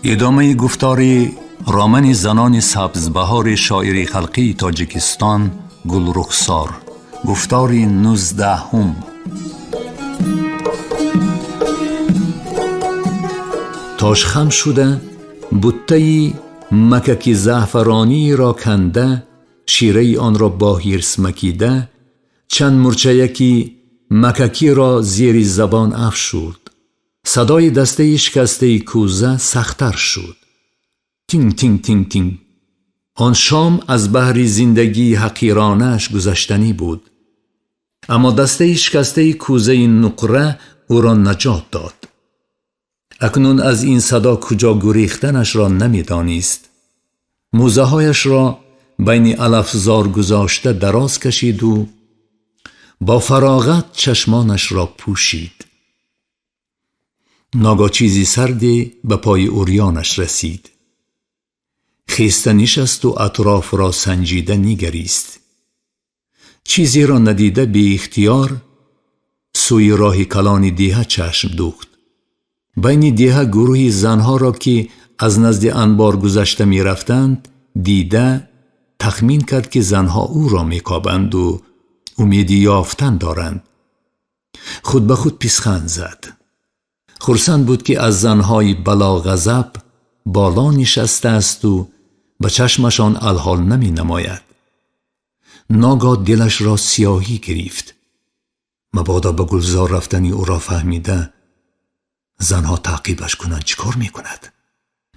Идомаи гуфтори романи занони сабзбаҳори шоири халқии Тоҷикистон Гулрухсор. Гуфтори 19. Тошхам шуда буттаи макаки заъфарониро канда, шираи онро бо ҳирс макида, чанд мурчаяки макакиро зери забон афшурд. Садои дастаи шикастаи кӯза сахттар шуд. Тинг, тинг, тинг, тинг. Он шом аз баҳри зиндагии ҳақиронааш гузаштанӣ буд. Аммо дастаи шикастаи кӯзаи нуқра ӯро наҷот дод. Акнун аз ин садо куҷо гурехтанашро намедонист. Мӯзаҳояшро байни алафзор гузошта дароз кашиду бо фароғат чашмонашро пӯшид. Ногоҳ чизи сарде ба пои урёнаш расид. Хеста нишасту атрофро санҷида нигарист. Чизеро надида беихтиёр сӯи роҳи калони деҳа чашм духт. Байни деҳа гурӯҳи занҳоро, ки аз назди анбор гузашта мерафтанд, дида тахмин кард, ки занҳо ӯро мекобанду умеди ёфтан доранд. Худ ба худ писханд зад. Хурсанд буд, ки аз занҳои балоғазаб боло нишастаасту ба чашмашон алҳол наменамояд. Ногоҳ дилашро сиёҳӣ гирифт. Мабодо ба гулзор рафтани ӯро фаҳмида занҳо таъқибаш кунанд, чӣ кор мекунад?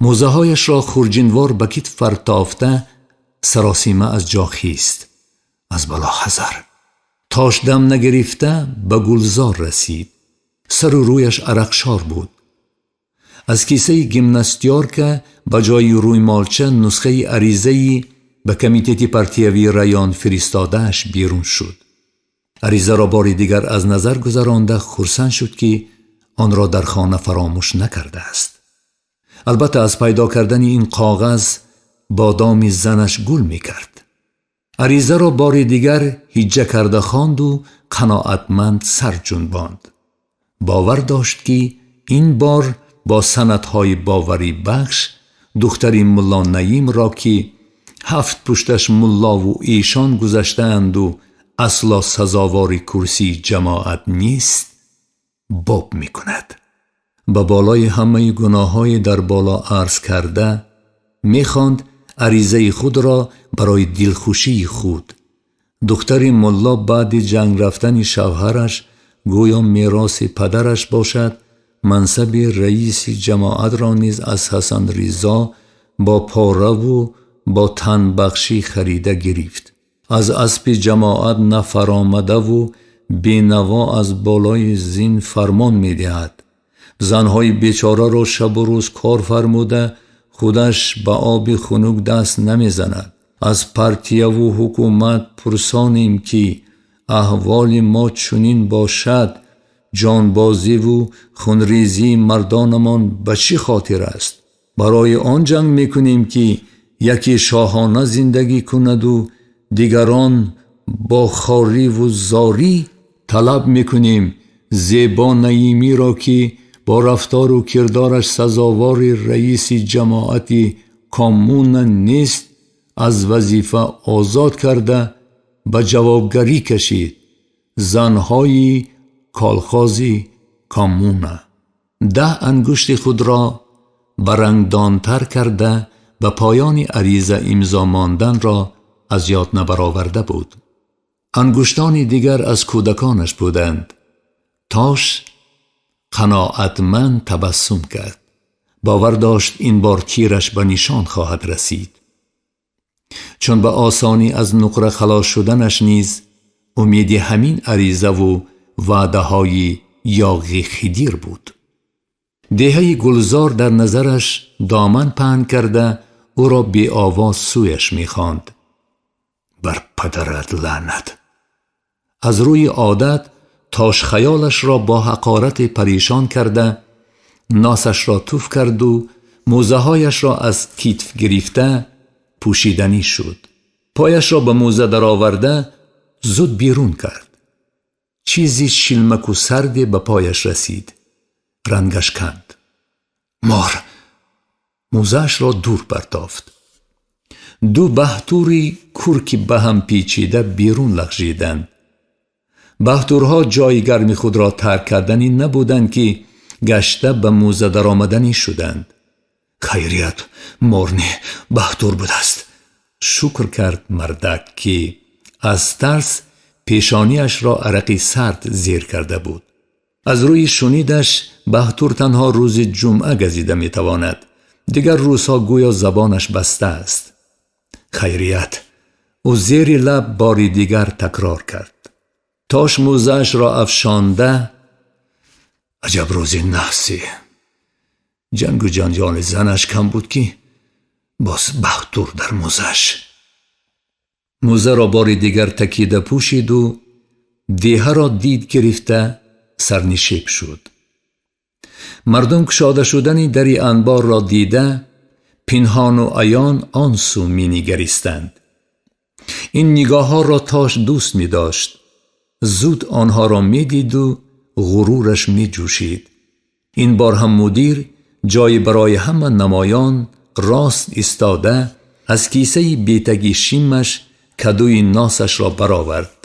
Мӯзаҳояшро хурҷинвор ба китф партофта саросима аз ҷо хист. Аз бало ҳазар. Тош дам нагирифта ба гулзор расид. Сару рӯяш арақшор буд. Аз кисаи гимнастёрка ба ҷои рӯймолча нусхаи аризаи ба комитети партиявии район фиристодааш берун шуд. Аризаро бори дигар аз назар гузаронда хурсанд шуд, ки онро дар хона фаромӯш накардааст. Албатта, аз пайдо кардани ин коғаз бодоми занаш гул мекард. Аризаро бори дигар ҳиҷҷа карда хонду қаноатманд сар ҷунбонд. Бовар дошт, ки ин бор бо санадҳои боварибахш духтари мулло Наимро, ки ҳафт пушташ муллову эшон гузаштаанду асло сазовори курсии ҷамоат нест, боб мекунад. Ба болои ҳамаи гуноҳҳои дар боло арз карда мехонд аризаи худро барои дилхушии худ. Духтари мулло баъди ҷанг рафтани шавҳараш, гӯё мероси падараш бошад, мансаби раиси ҷамоатро низ аз Ҳасан Ризо бо пораву бо танбахшӣ харида гирифт. Аз аспи ҷамоат нафаромадаву бенаво аз болои зин фармон медиҳад. Занҳои бечораро шабу рӯз кор фармуда, худаш ба оби хунук даст намезанад. Аз партияву ҳукумат пурсонем, ки аҳволи мо чунин бошад, ҷонбозиву хунрезии мардонамон ба чӣ хотир аст? Барои он ҷанг мекунем, ки яке шоҳона зиндагӣ кунаду дигарон бо хориву зорӣ. Талаб мекунем Зебо Наимиро, ки бо рафтору кирдораш сазовори раиси ҷамоати коммуна нест, аз вазифа озод карда ба ҷавобгарӣ кашид. Занҳои колхози коммуна. 10 ангушти худро барангдонтар карда ба поёни ариза имзо монданро аз ёд набароварда буд. Ангуштони дигар аз кӯдаконаш буданд. Тош қаноатманд табассум кард. Бовар дошт, ин бор тираш ба нишон хоҳад расид. Чун ба осонӣ аз нуқра халос шуданаш низ умеди ҳамин аризаву ваъдаҳои Ёғи Хидир буд. Деҳаи Гулзор дар назараш доман паҳн карда ӯро беовоз сӯяш мехонд. Бар падарат лаънат! Аз рӯи одат Тош хаёлашро бо ҳақорате парешон карда, носашро туф карду мӯзаҳояшро аз китф гирифта пӯшиданӣ шуд. Пояшро ба мӯза дароварда зуд берун кард. Чизи шилмаку сарде ба пояш расид. Рангаш канд. Мор! Мӯзаашро дур партофт. Ду баҳтури курки ба ҳам печида берун лағжиданд. Баҳтурҳо ҷои гарми худро тарк карданӣ набуданд, ки гашта ба мӯза даромаданӣ шуданд. Хайрият, мор не, баҳтур будааст, шукр кард мардак, ки аз тарс пешониашро арақи сард зер карда буд. Аз рӯи шунидаш, баҳтур танҳо рӯзи ҷумъа газида метавонад, дигар рӯзҳо гӯё забонаш баста аст. Хайрият, ӯ зери лаб бори дигар такрор кард. Тош мӯзаашро афшонда: аҷаб рӯзи наҳсе! Ҷангу ҷанҷоли занаш кам буд, ки боз баҳтур дар мӯзааш. Мӯзаро бори дигар такида пӯшиду деҳаро дид гирифта сарнишеб шуд. Мардум кушода шудани дари анборро дида, пинҳону аён он сӯ менигаристанд. Ин нигоҳҳоро Тош дӯст медошт. Зуд онҳоро медиду ғурураш меҷӯшид. Ин бор ҳам мудир ҷои барои ҳама намоён рост истода, аз кисаи бетаги шимаш кадуи носашро баровард.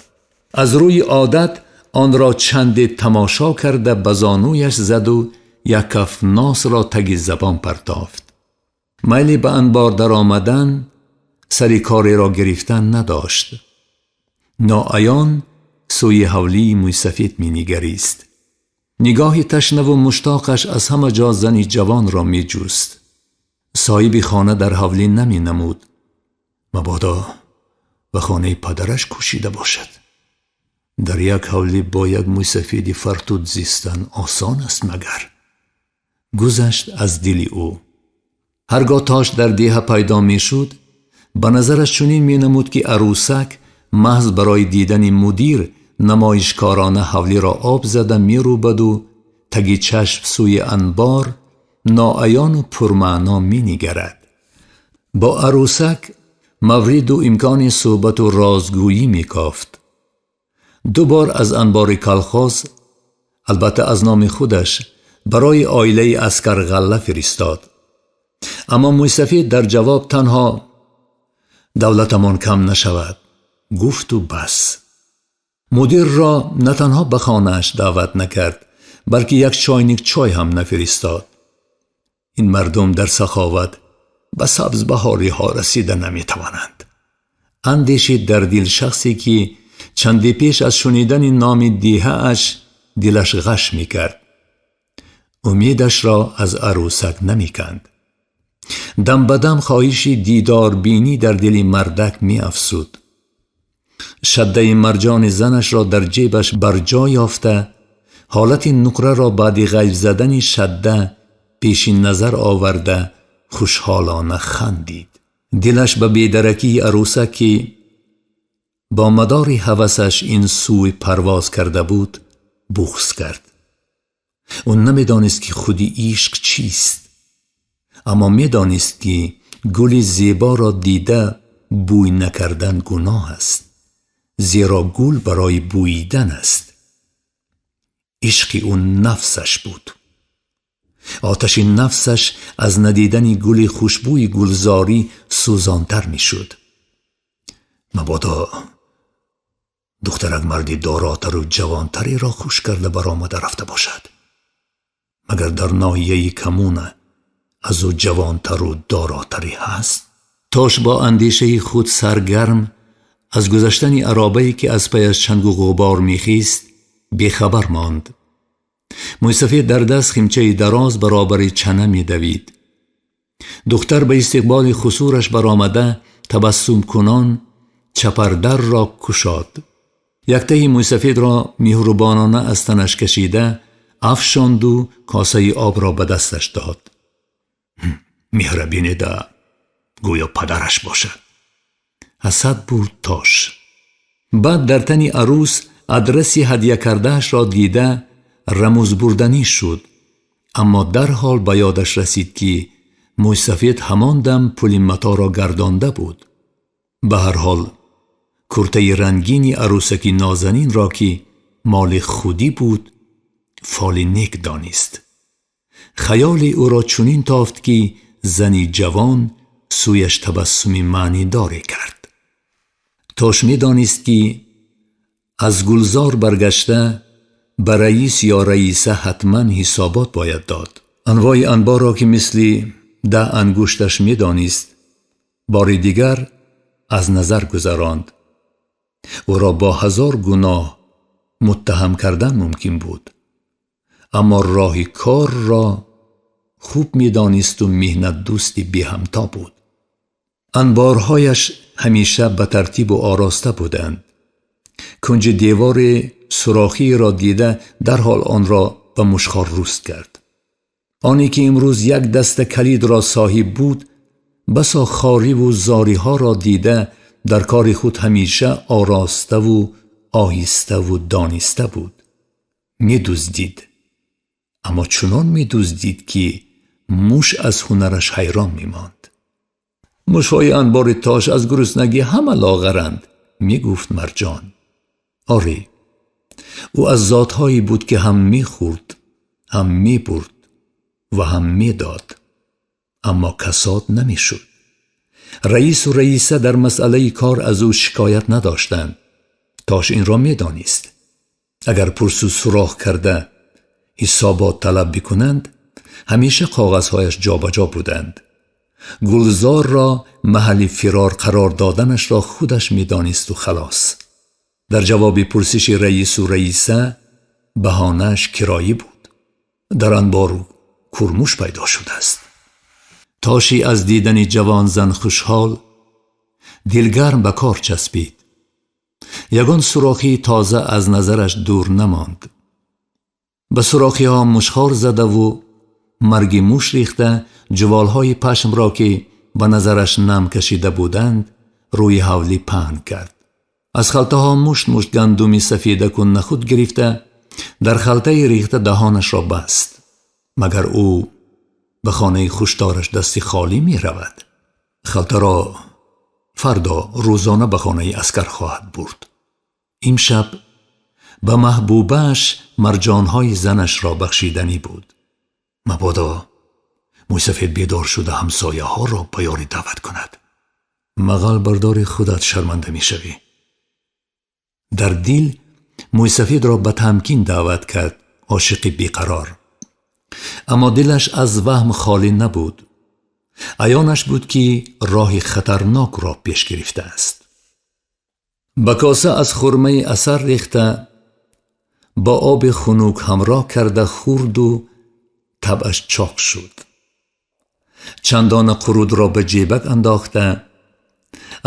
Аз рӯи одат онро чанде тамошо карда, ба зонуяш заду як каф носро таги забон партофт. Майли ба анбор даромадан, сари кореро гирифтан надошт. Ноаён сӯи ҳавлии мӯйсафед менигарист. Нигоҳи ташнаву муштоқаш аз ҳама ҷо зани ҷавонро меҷуст. Соҳиби хона дар ҳавлӣ наменамуд. Мабодо ба хонаи падараш кӯчида бошад. Дар як ҳавлӣ бо як мӯйсафеди фартут зистан осон аст магар? Гузашт аз дили ӯ. Ҳаргоҳ Тош дар деҳа пайдо мешуд, ба назараш чунин менамуд, ки арӯсак маҳз барои дидани мудир намоишкорона ҳавлиро об зада мерӯбаду таги чашм сӯи анбор ноаёну пурмаъно менигарад. Бо арӯсак мавриду имкони суҳбату розгӯӣ мекофт. Ду бор аз анбори колхоз, албатта аз номи худаш, барои оилаи аскар ғалла фиристод. Аммо мӯйсафед дар ҷавоб танҳо «Давлатамон кам нашавад» гуфту бас. Мудирро на танҳо ба хонааш даъват накард, балки як чойник чой ҳам нафиристод. Ин мардум дар саховат ба сабзбаҳориҳо расида наметавонанд, андешид дар дил шахсе, ки чанде пеш аз шунидани номи деҳааш дилаш ғаш мекард. Умедашро аз арӯсак намеканд. Дам ба дам хоҳиши дидорбинӣ дар дили мардак меафзуд. Шаддаи марҷони занашро дар ҷебаш барҷо ёфта, ҳолати нуқраро баъди ғайб задани шадда пеши назар оварда, хушҳолона хандид. Дилаш ба бедаракии арӯсак, ки бо мадори ҳавасаш ин сӯй парвоз карда буд, буғз кард. Ӯ намедонист, ки худи ишқ чист, аммо медонист, ки гули зеборо дида бӯй накардан гуноҳ аст, зеро гул барои бӯидан аст. Ишқи ӯ нафсаш буд. Оташи нафсаш аз надидани гули хушбӯи гулзорӣ сӯзонтар мешуд. Мабодо духтарак марди доротару ҷавонтареро хуш карда баромада рафта бошад. Магар дар ноҳияи Коммуна аз ӯ ҷавонтару доротаре ҳаст? Тош бо андешаи худ саргарм аз гузаштани аробае, ки аз паяш чангу ғубор мехист, бехабар монд. Мӯйсафед дар даст химчаи дароз баробари чана медавид. Духтар ба истиқболи хусураш баромада, табассумкунон чапардарро кушод. Яктаи мӯйсафедро меҳрубонона аз танаш кашида афшонду косаи обро ба дасташ дод. Меҳрабинеда, гӯё падараш бошад, ҳасад бурд Тош. Баъд дар тани арӯс адраси ҳадя кардаашро дида, рамузбурданӣ шуд, аммо дарҳол ба ёдаш расид, ки мӯйсафед ҳамон дам пули маторо гардонда буд. Ба ҳар ҳол, куртаи рангини арӯсаки нозанинро, ки моли худӣ буд, фоли нек донист. Хаёли ӯро чунин тофт, ки зани ҷавон сӯяш табассуми маънидоре кард. Тош медонист, ки аз Гулзор баргашта ба раис ё раиса ҳатман ҳисобот бояд дод. Анвои анборро, ки мисли 10 ангушташ медонист, бори дигар аз назар гузаронд. Ӯро бо 1000 гуноҳ муттаҳам кардан мумкин буд, аммо роҳи корро хуб медонисту меҳнатдӯсти беҳамто буд. Анборҳояш ҳамеша ба тартибу ороста буданд. Кунҷи девори сурохиро дида, дарҳол онро ба мушхор руст кард. Оне ки имрӯз як даста калидро соҳиб буд, басо хориву зориҳоро дида, дар кори худ ҳамеша ороставу оҳиставу дониста буд. Медуздид, аммо чунон медуздид, ки муш аз ҳунараш ҳайрон мемонд. Мушҳои анбори Тош аз гуруснагӣ ҳама лоғаранд, мегуфт Марҷон. Оре, ӯ аз зотҳое буд, ки ҳам мехӯрд, ҳам мебурд ва ҳам медод, аммо касод намешуд. Раису раиса дар масъалаи кор аз ӯ шикоят надоштанд. Тош инро медонист. Агар пурсу сурох карда ҳисобот талаб бикунанд, ҳамеша коғазҳояш ҷобаҷо буданд. Гулзорро маҳалли фирор қарор доданашро худаш медонисту халос. Дар ҷавоби пурсиши раису раиса баҳонааш кироӣ буд. Дар анбору курмуш пайдо шудааст. Тоши аз дидани ҷавонзан хушҳол, дилгарм ба кор часпид. Ягон сурохии тоза аз назараш дур намонд. Ба сурохиҳо мушхор задаву марги муш рехта, ҷуволҳои пашмро, ки ба назараш нам кашида буданд, рӯи ҳавлӣ паҳн кард. Аз халтаҳо мушт мушт гандуми сафедаку нахуд гирифта, дар халтаи рехта даҳонашро баст. Магар ӯ ба хонаи хушдораш дасти холӣ меравад? Халтаро фардо рӯзона ба хонаи Аскар хоҳад бурд. Имшаб ба маҳбубааш марҷонҳои занашро бахшиданӣ буд. Мабодо мӯйсафед бедор шуда ҳамсояҳоро ба ёрӣ даъват кунад. Мағал бардори худат шарманда мешавӣ. Дар дил мӯйсафедро ба тамкин даъват кард ошиқи беқарор. Аммо дилаш аз ваҳм холӣ набуд. Аёнаш буд, ки роҳи хатарнокро пеш гирифтааст. Ба коса аз хурмаи асар рехта, бо оби хунук ҳамроҳ карда хӯрду табъаш чоқ шуд. Чандона қурудро ба ҷебак андохта,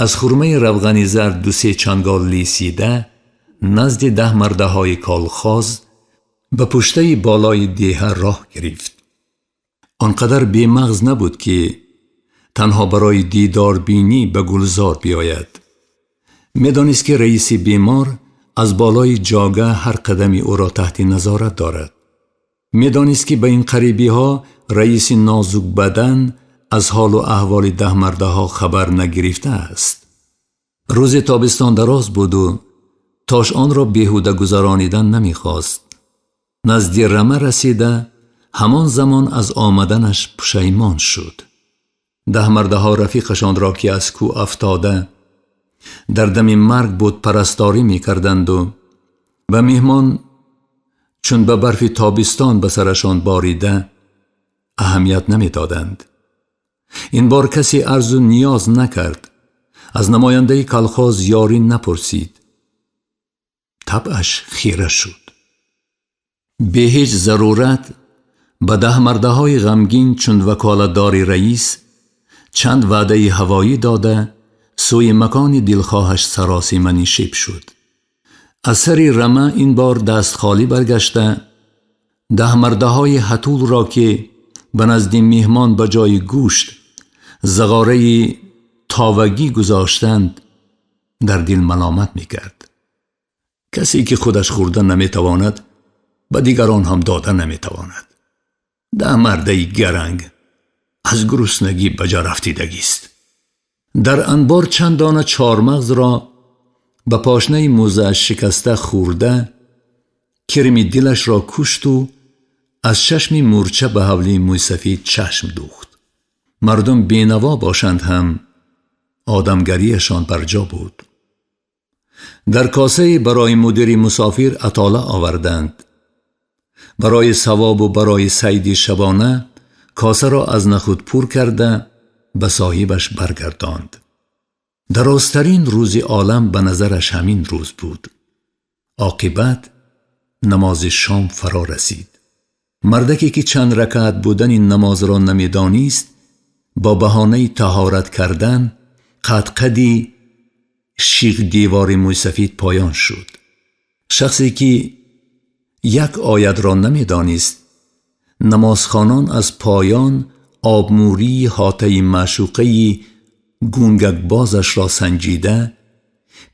аз хурмаи равғани зард 2-се чангол лисида, назди 10 мардаҳои колхоз ба пуштаи болои деҳа роҳ гирифт. Он қадар бемағз набуд, ки танҳо барои дидорбинӣ ба Гулзор биёяд. Медонист, ки раиси бемор аз болои ҷога ҳар қадами ӯро таҳти назорат дорад. Медонист, ки ба ин қарибиҳо раиси нозукбадан аз ҳолу аҳволи 10 мардаҳо хабар нагирифтааст. Рӯзи тобистон дароз буду Тош онро беҳуда гузаронидан намехост. Назди рама расида, ҳамон замон аз омаданаш пушаймон шуд. 10 мардаҳо рафиқашонро, ки аз кӯ афтода дар дами марг буд, парасторӣ мекарданду ба меҳмон, чун ба барфи тобистон ба сарашон борида, аҳамият намедоданд. Ин бор касе арзу ниёз накард, аз намояндаи колхоз ёрӣ напурсид. Табъаш хира шуд. Бе ҳеҷ зарурат ба 10 мардаҳои ғамгин чун ваколатдори раис чанд ваъдаи ҳавоӣ дода, сӯи макони дилхоҳаш саросима нишеб шуд. Аз сари рама ин бор дастхолӣ баргашта, 10 мардаҳои ҳатулро, ки ба назди меҳмон ба ҷои гӯшт зағораи товагӣ гузоштанд, дар дил маломат мекард. Касе ки худаш хӯрда наметавонад, ба дигарон ҳам дода наметавонад. 10 мардаи гаранг аз гуруснагӣ ба ҷар афтидагист. Дар анбор чанд дона чормағзро ба пошнаи мӯзааш шикаста хӯрда, кирми дилашро кушту аз чашми мӯрча ба ҳавлии мӯйсафед чашм дӯхт. Мардум бенаво бошанд ҳам, одамгариашон барҷо буд. Дар косае барои мудири мусофир атола оварданд. Барои савобу барои сайди шабона косаро аз нахӯд пур карда, ба соҳибаш баргардонд. Дарозтарин рӯзи олам ба назараш ҳамин рӯз буд. Оқибат намози шом фаро расид. Мардаке, ки чанд ракаат будани намозро намедонист, бо баҳонаи таҳорат кардан қадқади шиғдевори мӯйсафид поён шуд. Шахсе, ки як оятро намедонист, намозхонон аз поён обмӯрии ҳотаи маъшуқаи гунгакбозашро санҷида,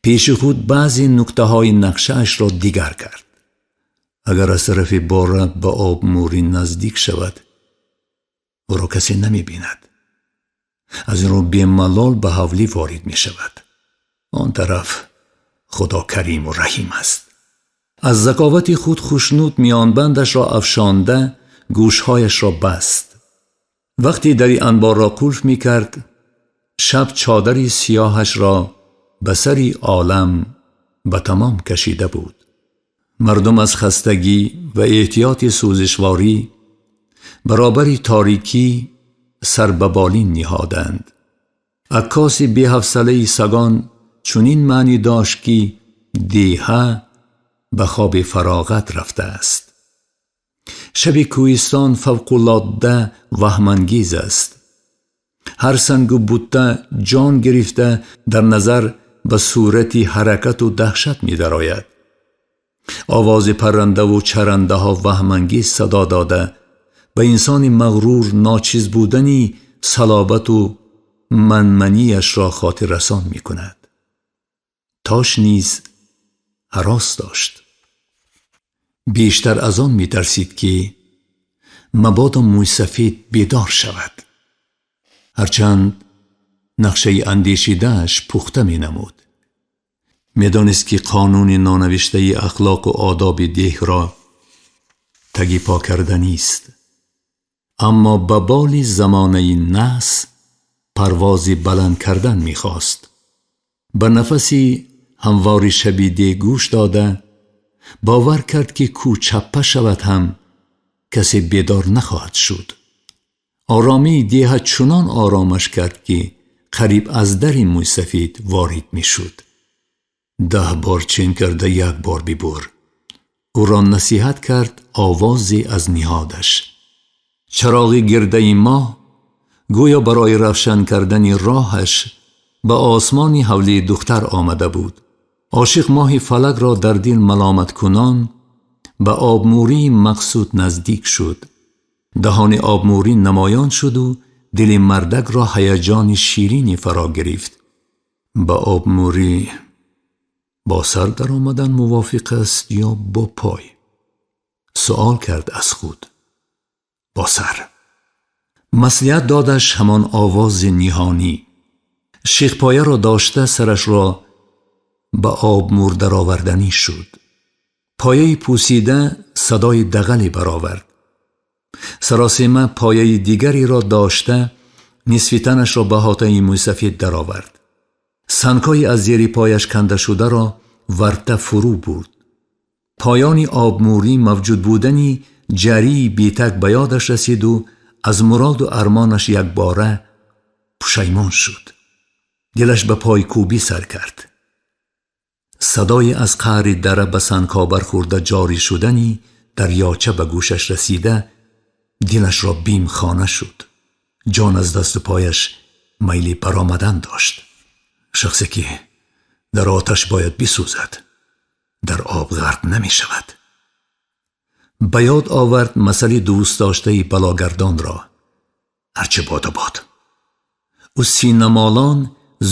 пеши худ баъзе нуктаҳои нақшаашро дигар кард. Агар аз тарафи бора ба обмӯрӣ наздик шавад, ӯро касе намебинад. Аз ин рӯ бемалол ба ҳавлӣ ворид мешавад. Он тараф Худо кариму раҳим аст. Аз заковати худ хушнуд, миёнбандашро афшонда, гӯшҳояшро баст. Вақте дари анборро қулф мекард, шаб чодари сиёҳашро ба сари олам ба тамом кашида буд. Мардум аз хастагӣ ва эҳтиёти сӯзишворӣ баробари торикӣ сар ба болин ниҳоданд. Аккоси беҳавсалаи сагон чунин маънӣ дошт, ки деҳа ба хоби фароғат рафтааст. Шаби кӯҳистон фавқулодда ваҳмангез аст. Ҳар сангу бутта ҷон гирифта, дар назар ба сурати ҳаракату даҳшат медарояд. Овози паррандаву чарандаҳо ваҳмангез садо дода, ба инсони мағрур ночиз будани салобату манманияшро хотиррасон мекунад. Тош низ ҳарос дошт. Бештар аз он метарсид, ки мабодо мӯйсафед бедор шавад. Ҳарчанд нақшаи андешидааш пухта менамуд, медонист, ки қонуни нонавиштаи ахлоқу одоби деҳро таги по карданист, аммо ба боли замонаи наҳс парвози баланд кардан мехост. Ба нафаси ҳамвори шаби деҳ гӯш дода, бовар кард, ки кӯ чаппа шавад ҳам, касе бедор нахоҳад шуд. Оромии деҳа чунон оромаш кард, ки қариб аз дари мӯйсафед ворид мешуд. 10 бор чен карда, як бор бибур, ӯро насиҳат кард овозе аз ниҳодаш. Чароғи гирдаи моҳ гӯё барои равшан кардани роҳаш ба осмони ҳавлии духтар омада буд. Ошиқ моҳи фалакро дар дил маломаткунон ба обмӯрии мақсуд наздик шуд. Даҳони обмӯрӣ намоён шуду дили мардакро ҳаяҷони ширине фаро гирифт. Ба обмӯрӣ бо сар даромадан мувофиқ аст ё бо пой? Суол кард аз худ. Бо сар. Маслиҳат додаш ҳамон овози ниҳонӣ. Шихпояро дошта, сарашро ба обмӯр дароварданӣ шуд. Пояи пӯсида садои дағале баровард. Саросема пояи дигареро дошта, нисфи танашро ба ҳотаи мӯйсафед даровард. Сангҳои аз зери пояш кандашударо варта фурӯ бурд. Поёни обмӯрӣ мавҷуд будани ҷарии бетак ба ёдаш расиду аз муроду армонаш якбора пушаймон шуд. Дилаш ба пойкӯбӣ сар кард. Садои аз қаъри дара ба сангҳо бархӯрда ҷорӣ шудани дарёча ба гӯшаш расида, дилашро бимхона шуд. Ҷон аз дасту пояш майли баромадан дошт. Шахсе, ки дар оташ бояд бисӯзад, дар об ғарқ намешавад. Ба ёд овард масъали дӯстдоштаи балогардонро. Ҳарче бода бод. Ӯ синамолон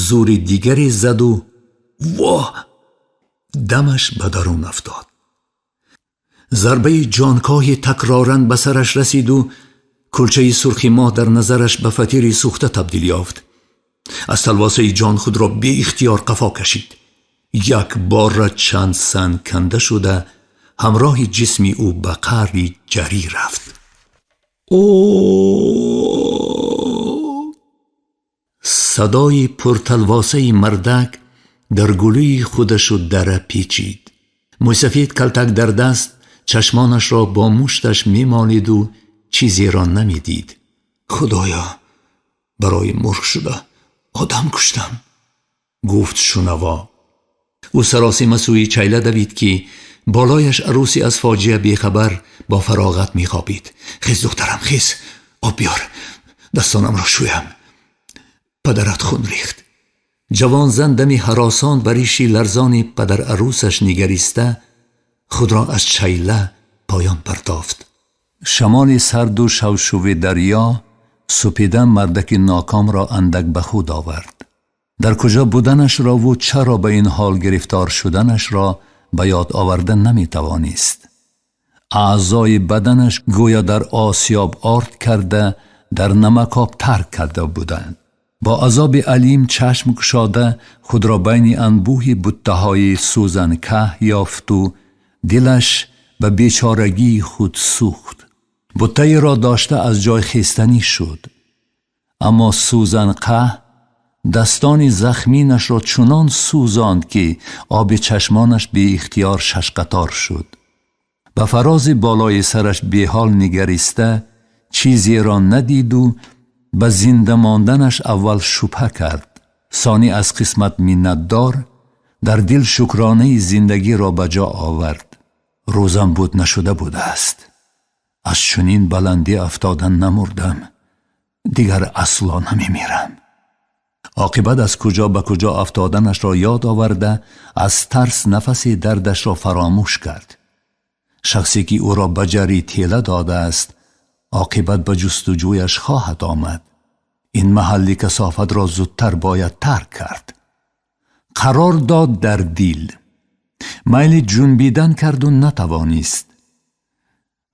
зури дигаре заду воҳ, дамаш ба дарун афтод. Зарбаи ҷонкоҳи такроран ба сараш расиду кулчаи сурхи моҳ дар назараш ба фатири сӯхта табдил ёфт. Аз талвосаи ҷон худро беихтиёр қафо кашид. Як бора чанд санг канда шуда, ҳамроҳи ҷисми ӯ ба қаъри ҷарӣ рафт. О. Садои пурталвосаи мардак дар гулӯи худашу дара печид. Мӯйсафед калтак дар даст чашмонашро бо мушташ мемолиду чизеро намедид. Худоё, барои мурғ шуда одам куштам, гуфт шунаво. Ӯ саросима сӯи чайла давид, ки болояш арӯси аз фоҷиа бехабар бо фароғат мехобид. Хез, духтарам, хез, об биёр, дастонамро шӯям. Падарат хун рехт. Ҷавонзан дами ҳаросон ба риши ларзони падарарӯсаш нигариста худро аз чайла поён партофт. Шамоли сарду шавшуви дарё супида мардаки нокомро андак ба худ овард. Дар куҷо буданашрову чаро ба ин ҳол гирифтор шуданашро ба ёд оварда наметавонист. Аъзои баданаш гӯё дар осиёб орд карда, дар намакоб тарк карда буданд. Бо азоби алим чашм кушода худро байни анбӯҳи буттаҳои сӯзанкаҳ ёфту дилаш ба бечорагии худ сӯхт. Буттаеро дошта аз ҷой хестанӣ шуд, аммо сӯзанқаҳ дастони захминашро чунон сӯзонд, ки оби чашмонаш беихтиёр шашқатор шуд. Ба фарози болои сараш беҳол нигариста чизеро надиду ба зинда монданаш аввал шубҳа кард. Сонӣ аз қисмат миннатдор дар дил шукронаи зиндагиро ба ҷо овард. Рӯзам буд нашуда будааст. Аз чунин баландӣ афтода намурдам, дигар асло намемирам. Оқибат аз куҷо ба куҷо афтоданашро ёд оварда, аз тарс нафаси дардашро фаромӯш кард. Шахсе ки ӯро ба ҷарӣ тела додааст, оқибат ба ҷустуҷӯяш хоҳад омад. Ин маҳалли касофатро зудтар бояд тарк кард. Қарор дод дар дил. Майли ҷунбидан карду натавонист.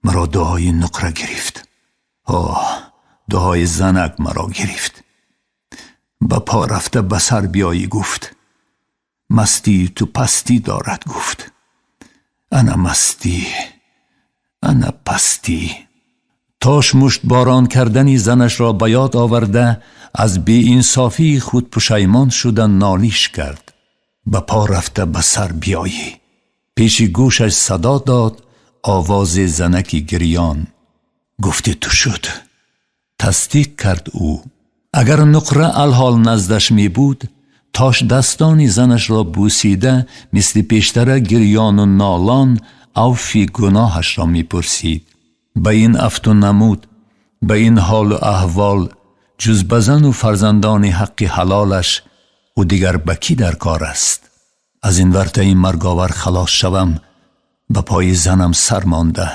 Маро дуои нуқра гирифт. Оҳ, дуои занак маро гирифт. Ба по рафта ба сар биёӣ, гуфт. Мастии ту пастӣ дорад, гуфт. Ана мастӣ, ана пастӣ. Тош муштборон кардани занашро ба ёд оварда, аз беинсофии худ пушаймон шуда нолиш кард. Ба по рафта ба сар биёӣ. Пеши гӯшаш садо дод овози занаки гирён. Гуфти ту шуд. Тасдиқ кард ӯ. Агар нуқра алҳол наздаш мебуд, тош дастони занашро бусида, мисли пештара гирёну нолон авфи гуноҳашро мепурсид. Ба ин афту намуд, ба ин ҳолу аҳвол, ҷуз ба зану фарзандони ҳаққи ҳалолаш ӯ дигар ба кӣ дар кор аст? Аз ин вартаи марговар халос шавам, ба пои занам сар монда,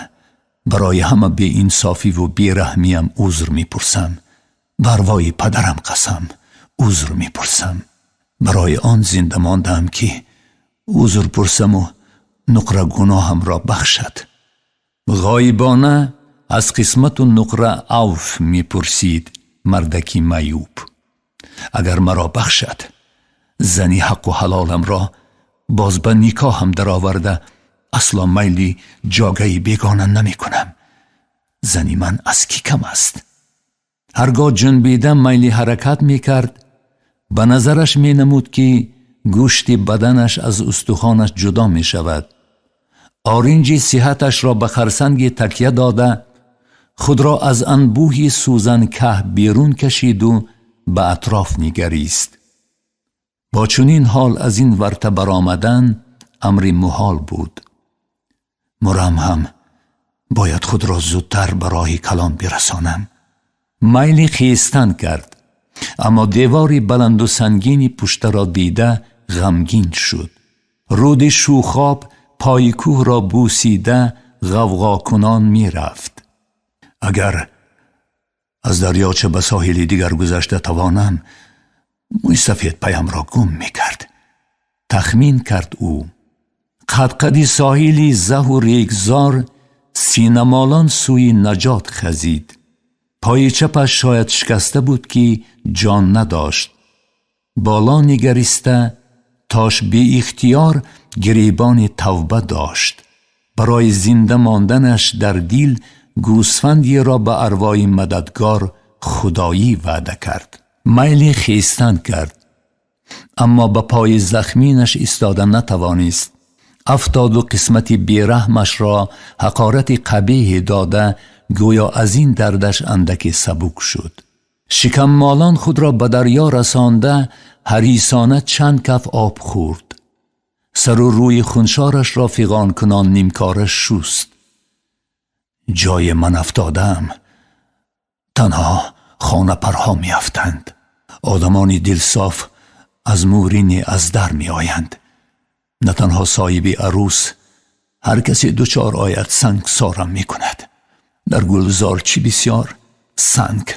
барои ҳама беинсофиву бераҳмиям узр мепурсам. Ба арвои падарам қасам, узр мепурсам. Барои он зинда мондаам, ки узр пурсаму нуқра гуноҳамро бахшад. Ғоибона аз қисмату нуқра авф мепурсид мардаки маъюб. Агар маро бахшад, зани ҳаққу ҳалоламро боз ба никоҳам дароварда, асло майли ҷогаи бегона намекунам. Зани ман аз кӣ кам аст? Ҳаргоҳ ҷунбида майли ҳаракат мекард, ба назараш менамуд, ки гӯшти баданаш аз устухонаш ҷудо мешавад. Оринҷи сиҳаташро ба харсанги такя дода, худро аз анбӯҳи сӯзанкаҳ берун кашиду ба атроф нигарист. Бо чунин ҳол аз ин варта баромадан амри муҳол буд. Мурам ҳам бояд худро зудтар ба роҳи калон бирасонам. Майли хестан кард, аммо девори баланду сангини пуштаро дида ғамгин шуд. Руди шӯхоб пои кӯҳро бусида ғавғокунон мерафт. Агар аз дарёча ба соҳили дигар гузашта тавонам, мӯйсафед паямро гум мекард, тахмин кард ӯ. Қадқади соҳили заҳу регзор синамолон сӯи наҷот хазид. Пои чапаш шояд шикаста буд, ки ҷон надошт. Боло нигариста тош беихтиёр гиребони тавба дошт. Барои зинда монданаш дар дил гӯсфандеро ба арвои мададгор худоӣ ваъда кард. Майли хестан кард, аммо ба пои захминаш истода натавонист. Афтоду қисмати бераҳмашро ҳақорати қабеҳе дода, гӯё аз ин дардаш андаке сабук шуд. Шикаммолон худро ба дарё расонда, ҳарисона чанд каф об хӯрд. Сару рӯи хуншорашро фиғонкунон нимкора шуст. Ҷои ман афтодаам, танҳо хонапарҳо меафтанд. Одамони дилсоф аз мӯрине аз дар меоянд. На танҳо соҳиби арӯс, ҳар касе дучор ояд, сангсорам мекунад. Дар гулзор чӣ бисёр санг.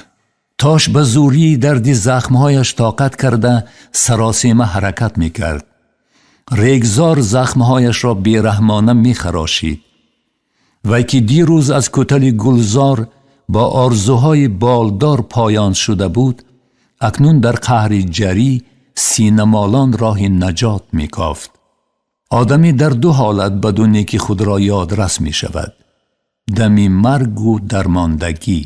Тош ба зӯрии дарди захмҳояш тоқат карда, саросема ҳаракат мекард. Регзор захмҳояшро бераҳмона мехарошид. Вай ки дирӯз аз кӯтали гулзор бо орзуҳои болдор поён шуда буд, акнун дар қаҳри ҷарӣ синамолон роҳи наҷот мекофт. Одамӣ дар ду ҳолат баду неки худро ёдрас мешавад: дами маргу дармондагӣ.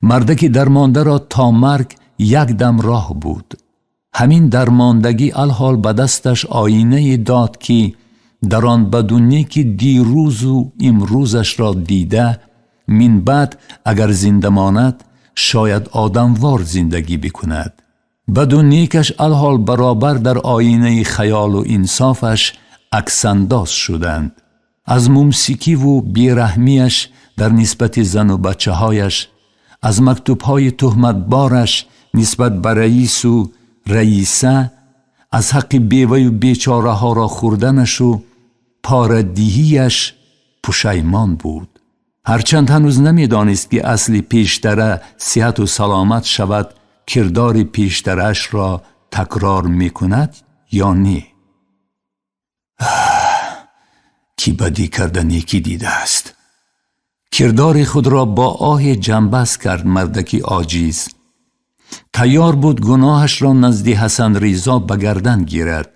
Мардаки дармондаро то марг як дам роҳ буд. Ҳамин дармондагӣ алҳол ба дасташ оинае дод, ки дар он баду неки дирӯзу имрӯзашро дида, минбаъд агар зинда монад, шояд одамвор зиндагӣ бикунад. Баду некаш алҳол баробар дар оинаи хаёлу инсофаш аксандоз шуданд. Аз мумсикиву бераҳмияш дар нисбати зану бачаҳояш, аз мактубҳои туҳматбораш нисбат ба раису раиса, аз ҳаққи беваю бечораҳоро хӯрданашу порадиҳияш пушаймон буд. Ҳарчанд ҳанӯз намедонист, ки асли пештара сиҳату саломат шавад, кирдори пештараашро такрор мекунад ё не. Кӣ бадӣ карда некӣ дидааст? Кирдори худро бо оҳе ҷамъбаст кард мардаки оҷиз. Тайёр буд гуноҳашро назди Ҳасан Ризо ба гардан гирад,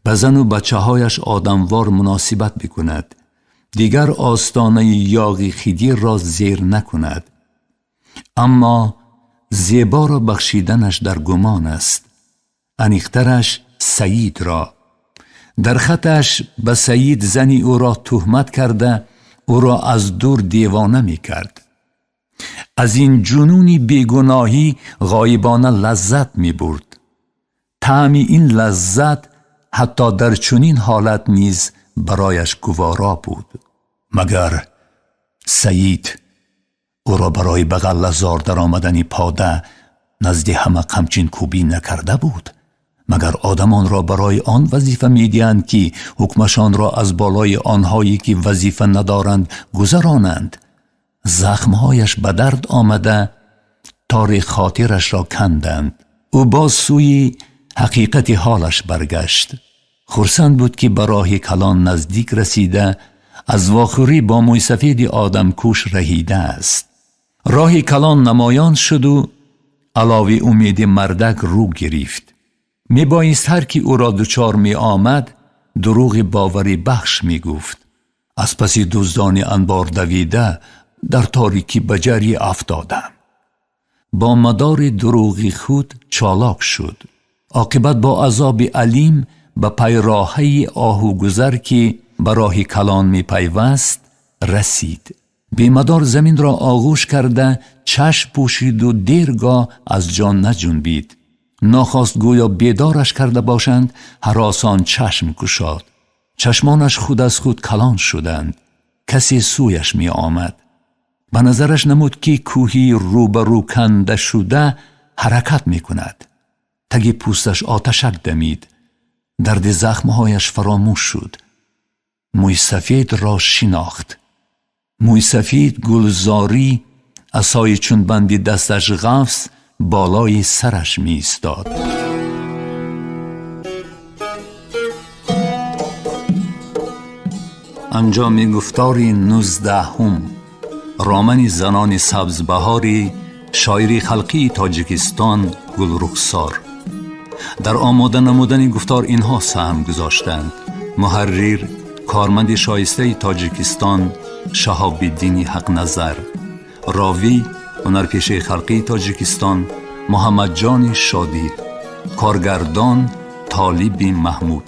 ба зану бачаҳояш одамвор муносибат бикунад, дигар остонаи ёғи Хидирро зер накунад. Аммо Зеборо бахшиданаш дар гумон аст, аниқтараш Саидро. Дар хаташ ба Саид зани ӯро туҳмат карда, ӯро аз дур девона мекард. Аз ин ҷунуни бегуноҳӣ ғоибона лаззат мебурд. Таъми ин лаззат ҳатто дар чунин ҳолат низ барояш гуворо буд. Магар Саид ӯро барои ба ғаллазор даромадани пода назди ҳама қамчинкӯбӣ накарда буд? Магар одамонро барои он вазифа медиҳанд, ки ҳукмашонро аз болои онҳое ки вазифа надоранд гузаронанд? Захмҳояш ба дард омада, тори хотирашро канданд. Ӯ боз сӯи ҳақиқати ҳолаш баргашт. Хурсанд буд, ки ба роҳи калон наздик расида, аз вохӯрӣ бо мӯйсафеди одамкуш раҳидааст. Роҳи калон намоён шуду алови умеди мардак рӯ гирифт. Мебоист ҳар ки ӯро дучор меомад, дурӯғи боварибахш мегуфт. Аз паси дуздони анбор давида, дар торикӣ ба ҷарӣ афтодам. Бо мадори дурӯғи худ чолок шуд. Оқибат бо азоби алим ба пайроҳаи оҳугузар, ки ба роҳи калон мепайваст, расид. Бемадор заминро оғӯш карда, чашм пӯшиду дергоҳ аз ҷо наҷунбид. Нохост гӯё бедораш карда бошанд, ҳаросон чашм кушод. Чашмонаш худ аз худ калон шуданд. Касе сӯяш меомад. Ба назараш намуд, ки кӯҳи рӯбарӯ канда шуда ҳаракат мекунад. Таги пӯсташ оташак дамид. Дарди захмҳояш фаромӯш шуд. Мӯйсафедро шинохт. Мӯйсафед гулзорӣ, асои чун банди дасташ ғафс, болои сараш меистод. Анҷоми гуфтори 19-ум. Романи занони сабзбаҳори шоири халқии Тоҷикистон Гулрухсор. Дар омода намудани гуфтор инҳо саҳм гузоштанд: муҳаррир, корманди шоистаи Тоҷикистон Шаҳобиддини Ҳақназар, ровӣ, ҳунарпешаи халқии Тоҷикистон Муҳаммадҷони Шодӣ, коргардон Толиби Маҳмуд.